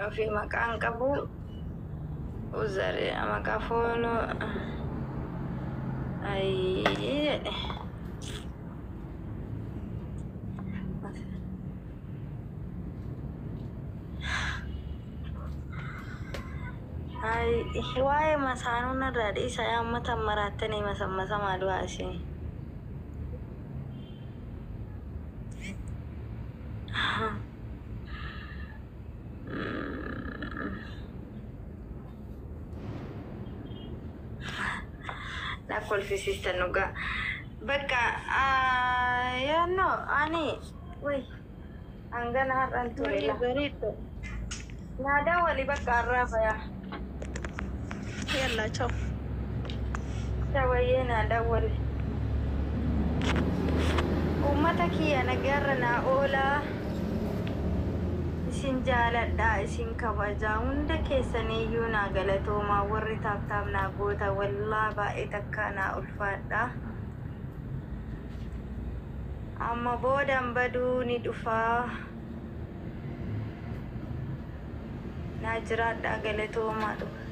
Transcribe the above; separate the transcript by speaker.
Speaker 1: Ofii maqaan qabu uzare maqaa fooloo ayii jedhe. Waa'ee masaanuu narraa dhiisa yaa uummata maraattanii masammasamaa du'aa isin. Na kolfisiistan dhugaa. Bakka yaannoo ani way hangana har'an ture
Speaker 2: Wayii
Speaker 1: la.
Speaker 2: bareedda.
Speaker 1: Naadaa walii bakka har'aa fayaa.
Speaker 2: Yallaa chao.
Speaker 1: Shawayyee naadaa walii. Uummata kiyya nagaarra naa oolaa. Isin jaaladha, isin kabajaa. Hunda keessaniiyyuu naa galatoomaa warri tap tap naa goota wallaa baay'ee takkaa naa ulfaadha. Amma boodan baduu ni dhufaa. Naa jiraadhaa galatoomaa dhuga.